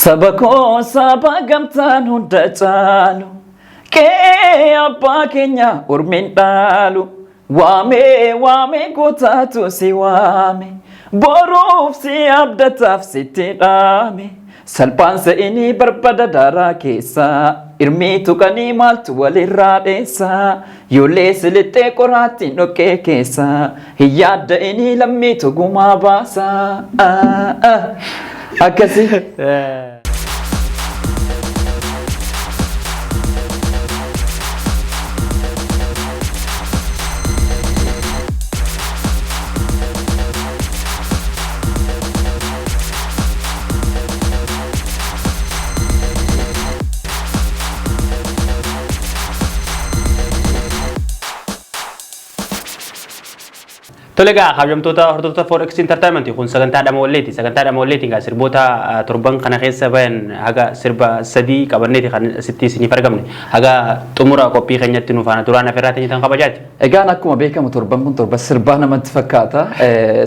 Saba koo saba gamtaan hunda caalu, qe'ee abbaa keenya ormiin dhaalu, waamee waamee gootaatu si waame, boruuf si abdataaf sitti dhaame, salphaan se'inii barbada daaraa keessaa, irmii tuqanii maaltu walirraa dheessaa, yoollee silixxee qoraattiin dhoqqee keessaa, hin yaadda'inii lammiitu gumaa baasaa. Akkasii. Tole egaa kabajamtoota hordoftoota Forex Entertainment kun sagantaa dhama walleeti. Sagantaa dhama walleetiin egaa sirboota torban kana keessa bayan haga sirba sadii qabanneeti kan asitti isiniif argamne. Haga xumura qophii keenyatti nu faana turaan afeerraa teenya tan kabajaati. Egaan akkuma beekamu torban kun torba sirbaa namatti fakkaata.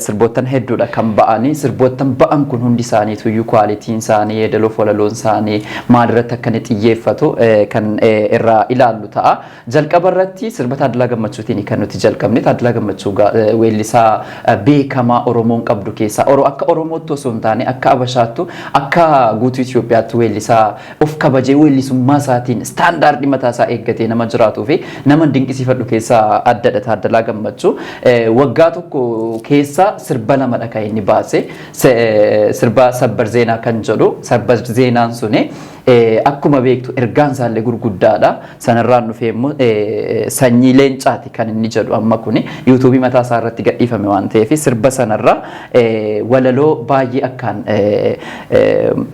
Sirboottan hedduudha kan ba'anii. Sirboottan ba'an kun hundi isaaniitu iyyuu kwaalitiin isaanii, yeedaloof walaloon isaanii maalirratti akka inni xiyyeeffatu kan irraa ilaallu ta'a. Jalqaba irratti sirba Taaddalaa Gammachuutiin kan nuti jalqabne. Taaddalaa Gammachuu weellisaa beekamaa Oromoon qabdu keessaa akka Oromootti osoo hin taane akka Abashaattu akka guutuu Itoophiyaatti weellisaa of kabajee weellisummaa isaatiin istaandaardii mataa isaa eeggatee nama jiraatuu fi nama dinqisiifadhu keessaa addadha Taaddalaa Gammachuu. Waggaa tokko keessa sirba lamadha kan inni baase. Sirba Sabbar Zeenaa kan jedhu Sabbar Zeenaan suni akkuma beektu ergaan isaallee gurguddaadha. Sanarraan dhufee immoo sanyii leencaati kan inni jedhu amma kuni yuutuubii mataa isaa irratti gadhiifame waan ta'eef sirba sanarra walaloo baay'ee akkaan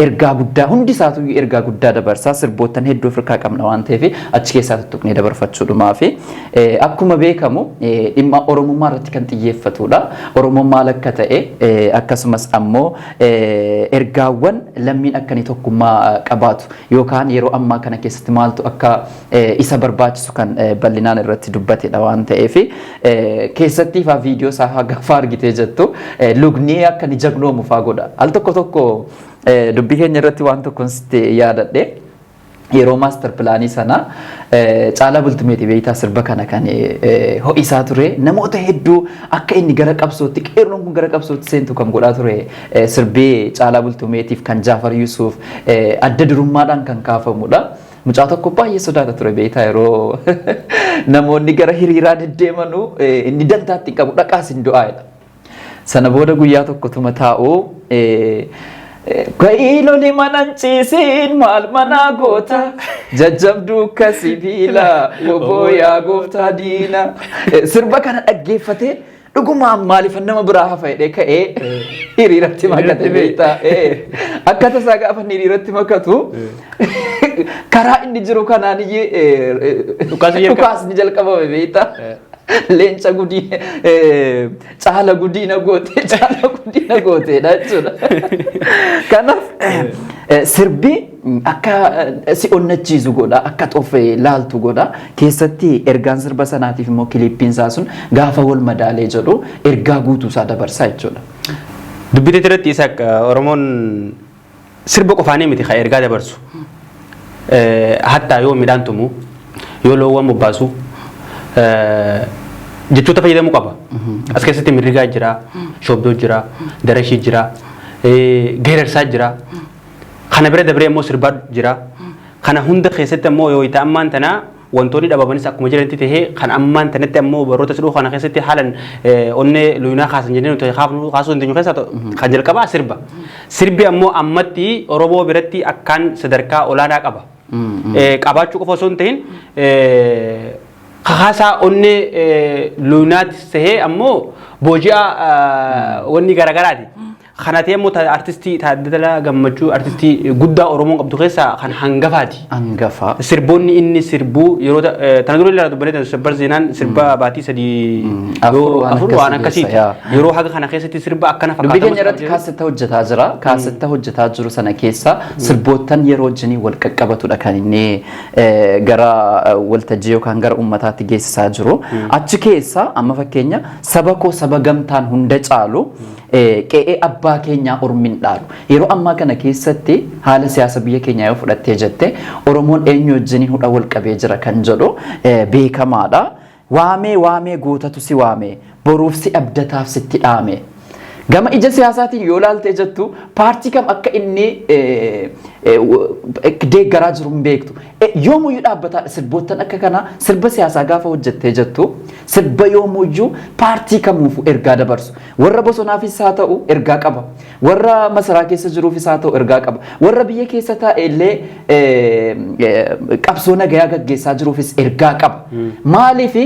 ergaa guddaa hundi isaatu ergaa guddaa dabarsaa sirboottan hedduu ofirkaa qabna waan ta'eef achi keessaa tuttuqnee dabarfachuudhumaa fi akkuma beekamu dhimma Oromummaa irratti kan xiyyeeffatudha. Oromoon maal akka ta'e akkasumas ammoo ergaawwan lammiin akka inni tokkummaa qabaatu yookaan yeroo ammaa kana keessatti maaltu akka isa barbaachisu kan bal'inaan irratti dubbatedha waan ta'eef keessattii faa viidiyoo isaa faa gaafa argitee jettu lugni akka inni jagnoomu faa godha. Al tokko tokko dubbii keenya irratti waan tokkon sitti yaadadhe. Yeroo maaster pilaanii sana Caalaa Bultumeeti beektaa sirba kana kan ho'isaa ture namoota hedduu akka inni gara qabsootti qeerroon kun gara qabsootti seentu kan godhaa ture sirbee Caalaa Bultumeetiif kan Jaafar Yusuuf adda durummaadhaan kan kaafamudha. Mucaa tokko baay'ee sodaata ture beektaa yeroo namoonni gara hiriiraa deddeemanu inni dantaatti hin qabu dhaqaas hin du'aa'edha. Sana booda guyyaa tokkotuma taa'u ka'ii loli manan ciisiin maal manaa goota jajjabduu akka sibiila woboo yaa gooftaa diina. Sirba kana dhaggeeffatee dhugumaan maaliifan nama biraa hafa jedhee ka'ee hiriiratti makate beektaa. Akka tasaa gaafa inni hiriiratti makatu karaa inni jiru kanaan iyyee dhukaasni jalqabame beektaa. Leenca gudii caala gudii na goote caala gudii na gooteedha jechuudha. Kanaaf sirbi akka si onnachiisu godha akka of laaltu godha keessatti ergaan sirba sanaatiif immoo kiliippiin isaa sun gaafa wal madaalee jedhu ergaa guutuu isaa dabarsa jechuudha. Dubbii irratti Isaaq Oromoon sirba qofaanii miti kan ergaa dabarsu. Hattaa yoo midhaan tumu, yoo loowwan bobbaasu jechoota fayyadamuu qaba. As keessatti mirrigaa jira, shoobboo jira, darashii jira, geerarsaa jira. Kana bira dabree immoo sirbaa jira. Kana hunda keessatti ammoo yoo itti ammaan tanaa wantoonni dhabamanis akkuma jiranitti tahee kan ammaan tanatti ammoo baroota sidhuu kana keessatti haalan onnee luyinaa kaasan jennee nuti kaasuu dandeenyu keessaa kan jalqabaa sirba. Sirbi ammoo ammatti Oromoo biratti akkaan sadarkaa olaanaa qaba. Qabaachuu qofa osoo hin ta'in kakaasaa onnee luyinaatis tahee ammoo booji'aa wanni garaagaraati. Kana ta'ee immoo artistii Taaddalaa Gammachuu artistii guddaa Oromoon qabdu keessaa kan hangafaati. Hangafa. Sirboonni inni sirbuu yeroo tana dura illee dubbanee tan sirba Zeenaan sirba baatii sadii afur waan akkasiiti. Yeroo haga kana keessatti sirba akkana fakkaatamu. Dubbii keenya irratti kaasetta hojjetaa jira. Kaasetta hojjetaa jiru sana keessa sirboottan yeroo wajjinii wal qaqqabatudha kan inni gara waltajjii yookaan gara uummataatti geessisaa jiru. Achi keessa amma fakkeenya saba koo saba gamtaan hunda caalu qe'ee abbaa abbaa keenyaa ormi hin dhaalu. Yeroo ammaa kana keessatti haala siyaasa biyya keenyaa yoo fudhattee jette, Oromoon eenyu wajjiniin hudha wal qabee jira kan jedhu beekamaadha. Waamee waamee gootatu si waame, boruuf si abdataaf sitti dhaame. Gama ija siyaasaatiin yoo ilaalte jettu, paartii kam akka inni deeggaraa jiru hin beektu. Yoomuyyuu dhaabbataadha. Sirboottan akka kanaa, sirba siyaasaa gaafa hojjettee jettu, sirba yoomuyyuu paartii kamuufuu ergaa dabarsu. Warra bosonaafis haa ta'u ergaa qaba. Warra masaraa keessa jiruufis haa ta'u ergaa qaba. Warra biyya keessa taa'e illee qabsoo nagayaa gaggeessaa jiruufis ergaa qaba. Maaliifi,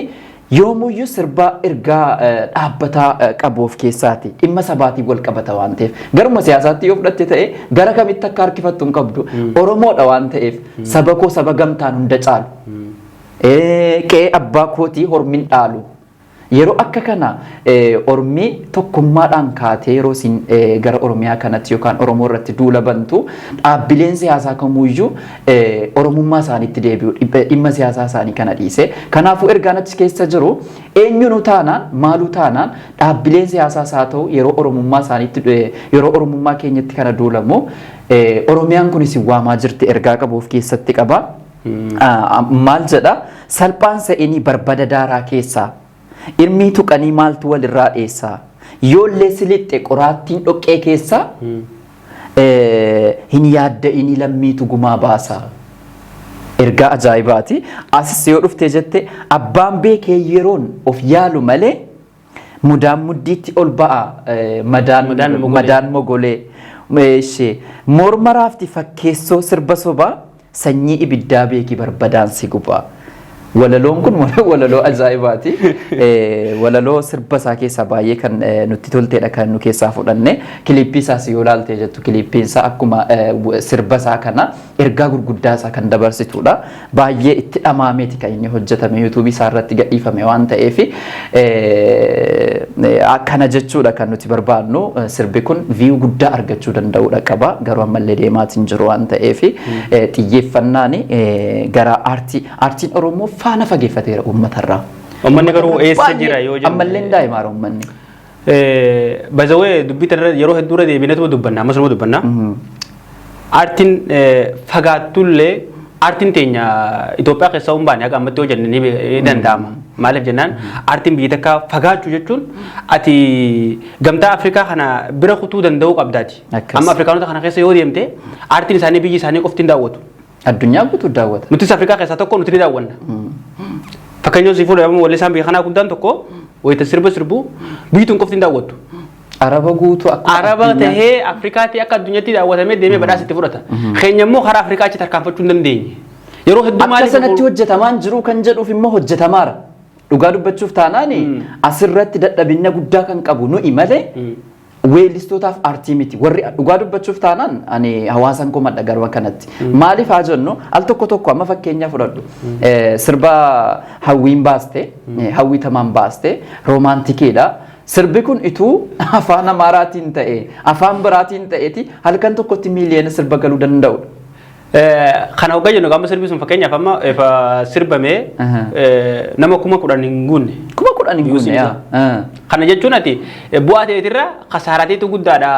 yoomuyyuu sirba ergaa dhaabbataa qabu of keessaati. Dhimma sabaatiin wal qabata waan ta'eef. Garuma siyaasaatti yoo fudhatte ta'e, gara kamitti akka harkifattu hin qabdu. Oromoodha waan ta'eef, saba koo, saba gamtaan hunda caalu. Qe'ee abbaa kootii hormin dhaalu. Yeroo akka kana ormi tokkummaadhaan kaatee yeroo isin gara Oromiyaa kanatti yookaan Oromoo irratti duula bantu, dhaabbileen siyaasaa kamuyyuu Oromummaa isaaniitti deebi'u, dhimma siyaasaa isaanii kana dhiise. Kanaafuu ergaan achi keessa jiru, eenyunu taanaan, maaluu taanaan, dhaabbileen siyaasaas haa ta'u, yeroo Oromummaa isaaniitti, yeroo Oromummaa keenyatti kana duulamu, Oromiyaan kun isin waamaa jirti ergaa qabu of keessatti qaba. Maal jedha? Salphaan sa'inii barbada daaraa keessaa. Irmii tuqanii maaltu walirraa dheessaa? Yoollee silixxe qoraattiin dhoqqee keessaa, hin yaadda'inii lammiitu gumaa baasaa. Ergaa ajaa'ibaati. Asis yoo dhuftee jette, abbaan beekee yeroon of yaalu malee mudaan muddiitti ol ba'a madaan Madaan mogolee. Madaan mogolee. Ishee morma raafti fakkeessoo sirba sobaa, sanyii ibiddaa beeki barbadaan si gubaa. Walaloon kun walaloo ajaa'ibaati. Walaloo sirba isaa keessaa baay'ee kan nutti tolteedha kan nu keessaa fudhanne. Kiliippii isaas yoo ilaalte jettu, kiliippiin isaa akkuma sirba isaa kana ergaa gurguddaa isaa kan dabarsitudha. Baay'ee itti dhamaameeti kan inni hojjetame, yuutuubii isaa irratti gadhiifame waan ta'eef, akkana jechuudha kan nuti barbaadnu. Sirbi kun view guddaa argachuu danda'uudha qaba. Garuu ammallee deemaatiin jiru waan ta'eef, xiyyeeffannaan gara aartii, aartiin Oromoo faana fageeffateera uummatarraa. Uummanni garuu eessa jira yoo jennu? Ammallee hin daa'imaara uummanni. Bazawee dubbii tanarra yeroo hedduu irra deebineetuma dubbanna, ammas numa dubbanna. Aartiin fagaattullee, aartiin teenya Itoophiyaa keessaa hin baane haga ammatti yoo jenne ni danda'ama. Maaliif jennaan, aartiin biyya takkaa fagaachuu jechuun ati gamtaa Afrikaa kana bira kutuu danda'uu qabdaati. Amma Afrikaanota kana keessa yoo deemte, aartiin isaanii biyyi isaanii qofti hin daawwatu. Addunyaa guutuu daawwata. Nutis Afrikaa keessaa tokko, nuti ni daawwanna. Fakkeenyaaf si fuudhee, wallisaan biyya kanaa guddaan tokko wayita sirba sirbu biyyi tun qofti hin daawwattu. Araba guutuu akkuma Araba tahee, Afrikaatti, akka addunyaatti daawwatamee deemee badhaasa itti fudhata. Keenya immoo karaa Afrikaa achi tarkaanfachuu hin dandeenye. Yeroo hedduu Akka maaliif sanatti hojjetamaan jiru kan jedhuuf immoo hojjetamaara. Dhugaa dubbachuuf taanaan, asirratti dadhabina guddaa kan qabu nuyi malee weellistootaaf aartii miti. Warri dhugaa dubbachuuf taanaan, ani hawaasan komadha garuma kanatti. Maaliif haa jennu, al tokko tokko amma fakkeenya fudhadhu. Sirba Hawwiin baaste, Hawwii Tamaan baaste, romantic iidha. Sirbi kun ituu afaan Amaaraatiin ta'e, afaan biraatiin ta'eeti, halkan tokkotti miiliyoona sirba galuu danda'udha. Kana hoggaa jennu, qaama sirbi sun fakkeenyaaf amma sirbamee nama 10,000 hin guunne. 10,000 hin guunne yaa. Kana jechuun ati bu'aa ta'eetirra kasaaraatiitu guddaadha.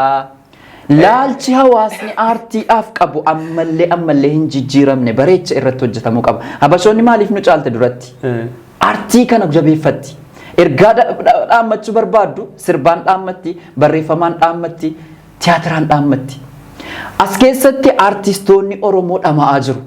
Laalchi hawaasni aartiidhaaf qabu ammallee hin jijjiiramne, bareecha irratti hojjetamuu qaba. Habashoonni maaliif nu caalte duratti? Aartii kana jabeeffatti. Ergaa dhaammachuu barbaaddu sirbaan dhaammatti, barreeffamaan dhaammatti, tiyaatiraan dhaammatti. As keessatti aartistoonni Oromoo dhama'aa jiru.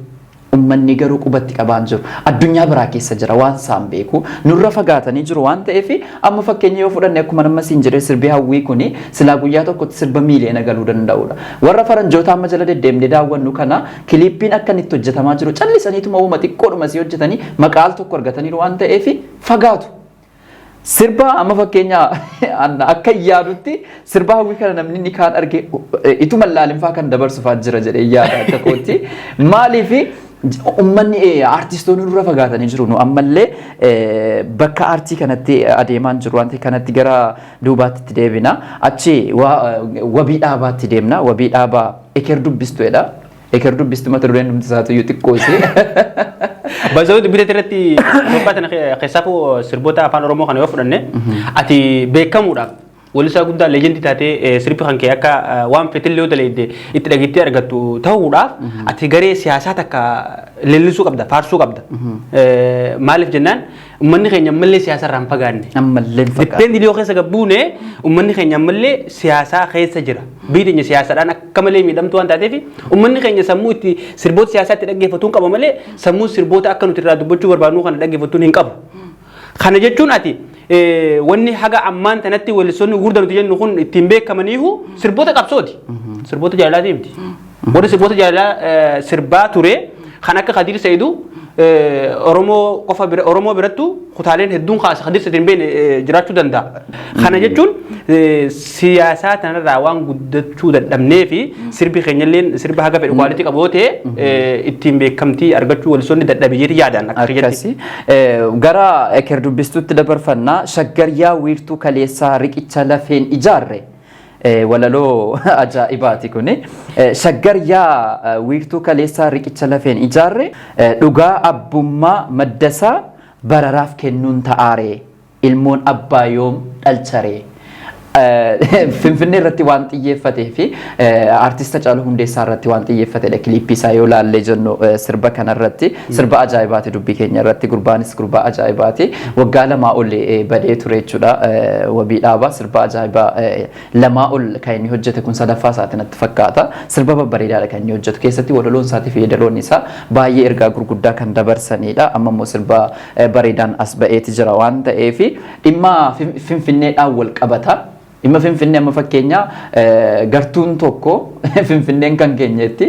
Uummanni garuu qubatti qabaan jiru. Addunyaa biraa keessa jira waan isaan beeku. Nurra fagaatanii jiru waan ta'eef, amma fakkeenya yoo fudhanne, akkuma nama siin jedhee, sirbi Hawwii kuni silaa guyyaa tokkotti sirba miiliyoona galuu danda'udha. Warra faranjoota amma jala deddeemnee daawwannu kana, kiliippiin akka inni itti hojjetamaa jiru, callisaniituma uuma xiqqoodhuma sii hojjetanii maqaa al tokko argataniiru waan ta'eef fagaatu. Sirba amma fakkeenya akka yaadutti, sirba Hawwii kana namni inni kaan arge ituma laalinfaa kan dabarsu fa'aa jira jedhee yaada akka kootti. Maaliif, uummanni, aartistoonni nurra fagaatanii jiru. Nu ammallee bakka aartii kanatti adeemaan jiru waan ta'eef, kanatti gara duubaatti itti deebina. Achi Wabii Dhaabaatti deemna. Wabii Dhaabaa Eker Dubbistuedha. Eker Dubbistu mata dureen dhumti isaatu iyyuu xiqqoo ishee. Bazawee dubbii irratti, Itoophiyaa tana keessaafuu sirboota afaan Oromoo kana yoo fudhanne, ati beekamuudhaaf Weellisaa guddaa legend taatee sirbi kan kee akka waan fetillee yoo daleedde itti dhageettii argattu ta'uudhaaf, ati garee siyaasaa takka leellisuu qabda, faarsuu qabda. Maaliif jennaan, uummanni keenya ammallee siyaasa irraa hin fagaanne. Ammallee hin fagaanne. Depend yoo keessa gabbuune, uummanni keenya ammallee siyaasaa keessa jira. Biyyi teenya siyaasaadhaan akka malee miidhamtuu waan taateef, uummanni keenya sammuu itti sirboota siyaasaa itti dhaggeeffatuun qaba malee sammuu sirboota akka nuti irraa dubbachuu barbaadnu kana dhaggeeffatuun hin qabu. Kana jechuun ati wanni haga ammaan tanatti weellistoonni gurguddaa nuti jennu kun ittiin beekamaniihu sirboota qabsooti. Sirboota jaalalaati miti. Warri sirboota jaalalaa sirbaa ture kan akka Kadir Saiduu Oromoo qofa bira, Oromoo birattu kutaaleen hedduun kaasa Kadir Saiduu hin beekne jiraachuu danda'a. Kana jechuun siyaasaa tanarraa waan guddachuu dadhabnee fi sirbi keenyallee sirba haga fedhu quality qabu yoo ta'e, ittiin beekamtii argachuu weellistoonni dadhabe jeeti yaadaan akka kiyyatti. Akkasi. Gara eker dubbistuutti dabarfannaa. "Shaggaryaa wiirtuu kaleessaa riqicha lafeen ijaarre." Walaloo ajaa'ibaati kuni. "Shaggaryaa wiirtuu kaleessaa riqicha lafeen ijaarre, dhugaa abbummaa maddasaa bararaaf kennuun ta'aare, ilmoon abbaa yoom dhalcharee?" Finfinnee irratti waan xiyyeeffatee fi artista Haacaaluu Hundeessaa irratti waan xiyyeeffatedha. Kiliippii isaa yoo laallee jennu, sirba kanarratti sirba ajaa'ibaati. Dubbii keenya irratti gurbaanis gurbaa ajaa'ibaati. Waggaa 2 ol badee ture jechuudha. Wabii Dhaabaa sirba ajaa'ibaa 2 ol kan inni hojjete, kun sadaffaa isaati natti fakkaata. Sirba babbareedaadha kan inni hojjetu, keessatti walaloon isaatii fi yeedaloon isaa baay'ee ergaa gurguddaa kan dabarsanidha. Amma immoo sirba bareedaan as ba'eeti jira waan ta'eef, dhimma Finfinneedhaan wal qabata. Dhimma Finfinnee, amma fakkeenya gartuun tokko Finfinneen kan keenyetti,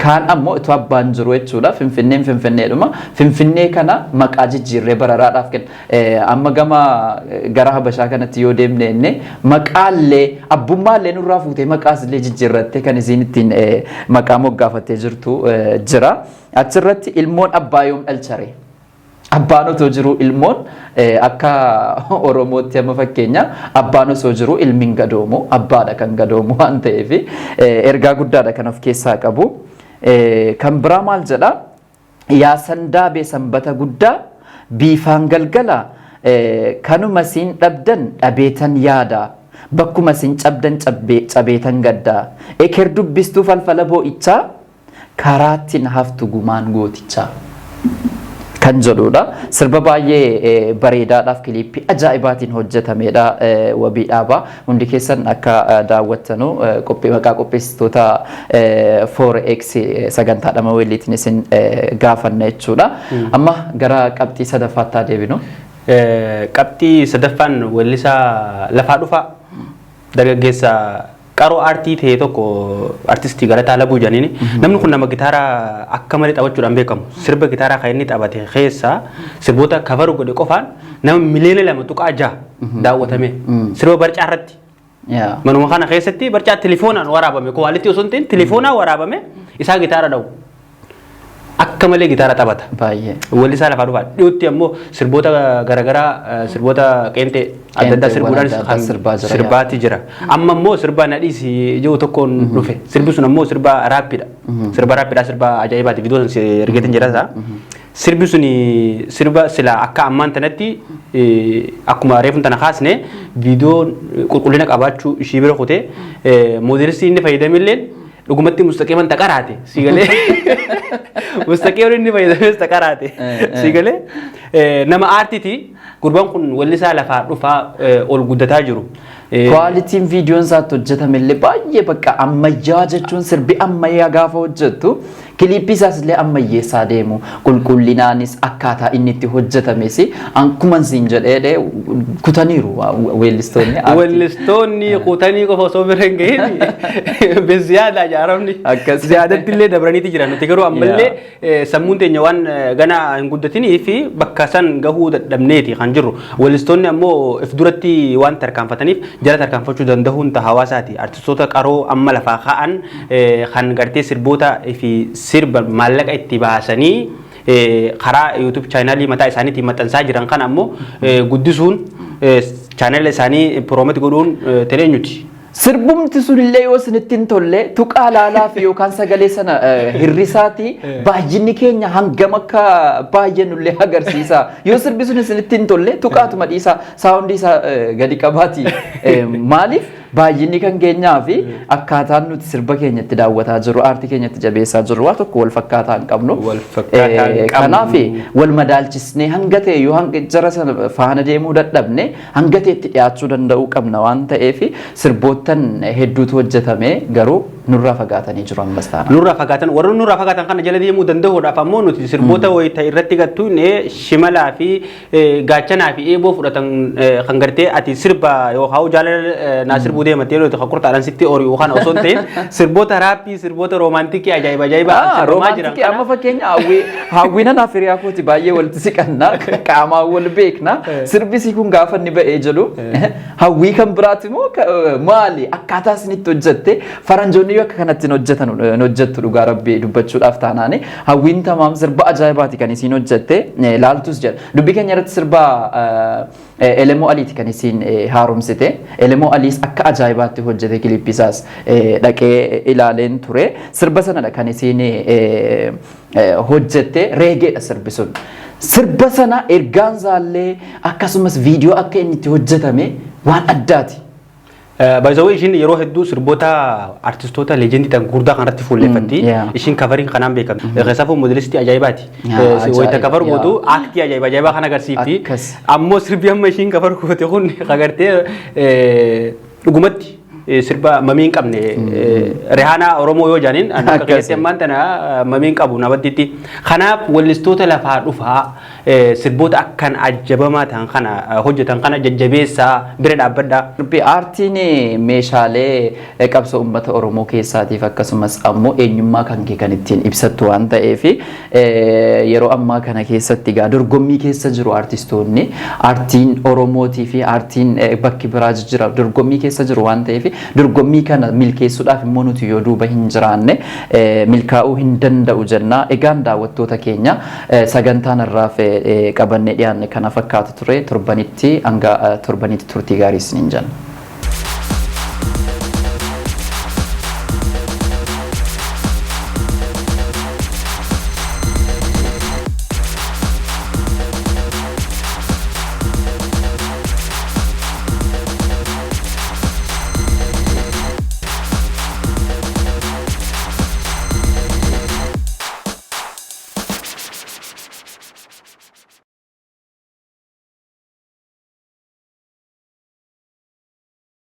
kaan ammoo itoo abbaan jiru jechuudha. Finfinneen Finfinneedhuma. Finfinnee kana maqaa jijjiirree bararaadhaaf kenna. Amma gama gara Habashaa kanatti yoo deemne, inni maqaallee abbummaallee nurraa fuutee maqaas illee jijjiirrattee kan isiin ittiin maqaa moggaafattee jirtu jira. Achirratti ilmoon abbaa yoom dhalcharee? Abbaan otoo jiru ilmoon, akka Oromootti amma fakkeenya abbaan osoo jiru ilmi hin gadoomu, abbaadha kan gadoomu waan ta'eef, ergaa guddaadha kan of keessaa qabu. Kan biraa maal jedha? "Yaa sandaabee sanbata guddaa biifaan galgala, kanuma siin dhabdan dhabeetan yaada. Bakkuma siin cabdan cabeetan gaddaa. Eker dubbistuu falfala boo'ichaa, karaattiin haftu gumaan gootichaa." kan jedhudha. Sirba baay'ee bareedaadhaaf kiliippii ajaa'ibaatiin hojjetamedha. Wabii Dhaabaa hundi keessan akka daawwattanu qophii maqaa qopheessitoota 4X sagantaa dhama weelliitiin isin gaafanna jechuudha. Amma gara qabxii sadaffaatti haa deebinu. Qabxii sadaffaan weellisaa lafaa dhufaa dargaggeessa qaroo aartii ta'e tokko, artistii Galataa Labuu jedhaniini. Namni kun nama gitaaraa akka malee taphachuudhaan beekamu. Sirba gitaaraa kan inni taphate keessaa sirboota cover godhe qofaan nama miliyoona 2.6 daawwatame. Sirba barcaa irratti. Manuma kana keessatti barcaa telefoonaan waraabame, quality osoo hin ta'in telefoonaan waraabame, isaa gitaara dha'u. Akka malee gitaara taphata. Baay'ee. Weellisaa lafaa dhufaa. Dhiyootti ammoo sirboota garaagaraa, sirboota qeenxee adda addaa sirbuudhaan kan sirbaatti jira. Amma immoo sirba "Nadhiis" jiru tokkoon dhufe. Sirbi sun ammoo sirba raappiidha. Sirba raappiidha, sirba ajaa'ibaati. Viidiyoo sun ergeetiin jira isaa. Sirbi sun sirba sila akka ammaan tanatti akkuma reefuun tana kaasne viidiyoon qulqullina qabaachuu ishii bira kutee, moodelistii inni fayyadamillee dhugumatti mustaqiiman taqaraate, si galee? Mustaqiiman inni fayyadames taqaraate, si galee? Nama aartiiti gurbaan kun, weellisaa lafaa dhufaa ol guddataa jiru. Qualityn viidiyoon isaatti hojjetame illee baay'ee bakka ammayyaa jechuun, sirbi ammayyaa gaafa hojjettu kiliippii isaas illee ammayyeessaa deemu, qulqullinaanis akkaataa inni itti hojjetames akkuma siin jedhee kutaniiru weellistoonni. Weellistoonni kutanii qofa osoo bira hin gahin beziyaadha ijaaramni. Ziyaadatti illee dabraniiti jira. Nuti garuu ammallee sammuun teenya waan gana hin guddatinii fi bakka san gahuu dadhabneeti kan jirru. Weellistoonni ammoo if duratti waan tarkaanfataniif jala tarkaanfachuu danda'uun ta hawaasaati. Artistoota qaroo amma lafaa ka'an kan gartee sirboota fi sirba maallaqa itti baasanii karaa YouTube channelii mataa isaaniitiin maxxansaa jiran kan ammoo guddisuun, channela isaanii promote godhuun teenyuti. Sirbumti sunillee yoo isinitti hin tolle, tuqaa laalaa fi yookaan sagalee sana hirrisaati baay'inni keenya hangam akka baay'annullee agarsiisa. Yoo sirbi sun isinitti hin tolle, tuqaatuma dhiisaa, sound isaa gadi qabaati. Maaliif, baay'inni kan keenyaa fi akkaataan nuti sirba keenyatti daawwataa jirru, aartii keenyatti jabeessaa jirru waa tokko wal fakkaataa hin qabnu. Wal fakkaataa hin qabnu. Kanaaf wal madaalchisnee hanga ta'e yoo hanga jara sana faana deemuu dadhabne, hanga ta'e itti dhiyaachuu danda'uu qabna waan ta'eef, sirboottan hedduutu hojjetame, garuu nurraa fagaatanii jiru ammas taana. Nurraa fagaatan. Warra nurraa fagaatan kana jala deemuu danda'uudhaaf ammoo nuti sirboota wayita irratti gattu shimalaa fi gaachanaa fi eeboo fudhatan kan gartee ati sirba yookaan jaalala naa sirbuu deemattee yeroo kan qurxaadhaan sitti ori'u kana osoo hin ta'in, sirboota rap, sirboota romantic ajaa'iba ajaa'ibaa kan sirbamaa jiran. Romantic. Amma fakkeenya hawwii hawwiin anaaf hiriyaa kooti baay'ee walitti siqanna, qaamaan wal beekna. Sirbisii kun gaafa inni ba'ee jedhu, hawwii kan biraati moo maali akkaataa isinitti hojjette? Faranjoonni yoo akka kanatti hin hojjetan hin hojjettu. Dhugaa rabbii dubbachuudhaaf taanaani, hawwiin tamaam sirba ajaa'ibaati kan isiin hojjette. Laaltus jedha dubbii keenya irratti sirba Elemoo Aliiti kan isiin haaromsite. Elemoo Aliis akka ajaa'ibaatti hojjete, clip isaas dhaqee ilaaleen ture. Sirba sanadha kan isiin hojjette, reggae dha sirbi sun. Sirba sana ergaan isaallee akkasumas viidiyoo akka inni itti hojjetame waan addaati. Baay'isawwan ishiin yeroo hedduu sirboota artistoota legend ta'an gurguddaa kanarratti fuulleffatti. Ishiin coveriin kanaan beekamti. Keessaafuu modelistii ajaa'ibaati. Wayita cover gootu act ajaa'iba ajaa'ibaa kan agarsiifti. Ammoo sirbi amma ishiin cover goote kun agartee dhugumatti sirba mamii hin qabne. Rihaanaa Oromoo yoo jaaniin akka keessatti ammaan tana mamii hin qabu nabattitti. Kanaaf wallistoota lafaa dhufaa sirboota akkan ajjabamaa ta'an kana hojjetan kana jajjabeessaa bira dhaabbadhaa. Sirbi aartiin meeshaalee qabsoo uummata Oromoo keessaatiif akkasumas ammoo eenyummaa kan kee kan ittiin ibsattu waan ta'eef, yeroo ammaa kana keessatti egaa dorgommii keessa jiru aartistoonni. Aartiin Oromootii fi aartiin bakki biraa jira dorgommii keessa jiru waan ta'eef, dorgommii kana milkeessuudhaaf immoo nuti yoo duuba hin jiraanne milkaa'uu hin danda'u jenna. Egaan daawwattoota keenya, sagantaan irraaf qabannee dhiyaanne kana fakkaatu ture. Torbanitti hanga torbanitti turtii gaarii isiniin jenna.